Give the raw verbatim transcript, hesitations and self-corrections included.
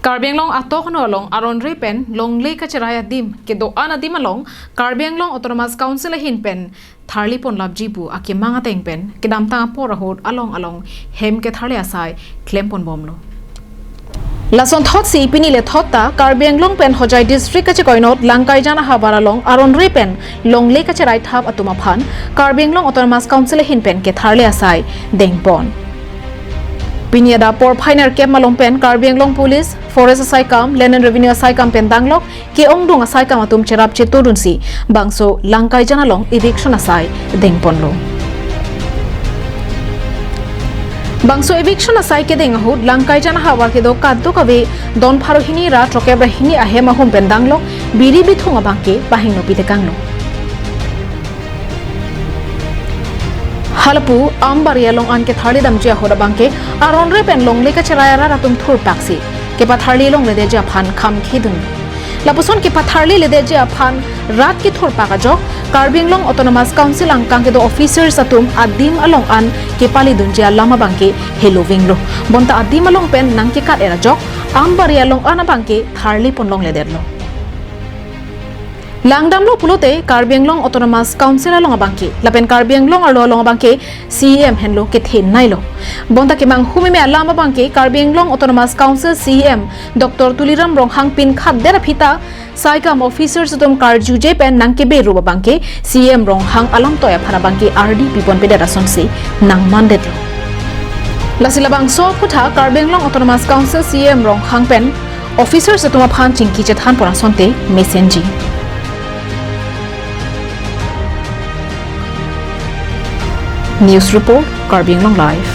Karbi Anglong atok ano along aron-re pen longle kacherai adim kedo-an adim along Karbi Anglong Autonomous Council ahin pen tharli ponlapji pu akemang ateng pen kedamtang apor ahut along along hem ketharli asai klem ponbomlo. Lason thotsi pini le thot ta Karbi Anglong pen Hojai District kachekoinot Langkaijan ahavar along aron-re pen longle kacherai thap atum aphan Karbi Anglong Autonomous Council ahin pen ketharli asai dengpon. Pini adap porphai nerkep malom pen Karbi Anglong Police, Forest asaikam, Land and Revenue asaikam pen danglok ke-ongdung asaikam atum cherap chetudunsi bangso Langkaijan along eviction asai dengponlo. Bangso eviction asai kedeng ahut Langkaijan ahavar kedo kadokave don pharo hini ra throkep ra hini ahem ahum pen danglok biri bithung abangke pahingno pitekanglo. Halapu Ambari along an ketharli damji ahut abangke aron-re pen longle kacherai arat atum thurpaksi kepatharli longledetji aphan kham khidun. Lapuson kepatharli ledetji aphan rat kethurpak ajok Karbi Anglong Autonomous Council angkang kedo officers atum adim along an kepalidunji alam abangke helovinglo. Bonta adim along pen nangkekat-er ajok Ambari along an abangke tharli ponlongledetlo. Langdamlo pulote Karbi Anglong Autonomous Council along abangke lapen Karbi Anglong arlo along abangke C E M henlo kethenei lo. Bonta kemanghu meme alam abangke Karbi Anglong Autonomous Council C E M Doctor Tuliram Ronghang pinkhatdet aphi ta saikam officers atum karjuje pen nangkebe rup abangke C E M Ronghang alamtoi aphan abangke ardi piponpedet asonsi nangmandetlo. Lasi labangso aphutha Karbi Anglong Autonomous Council C E M Ronghang pen officers atum aphan chingki chethanpon asonte mesenji. News report, Karbi Anglong Live.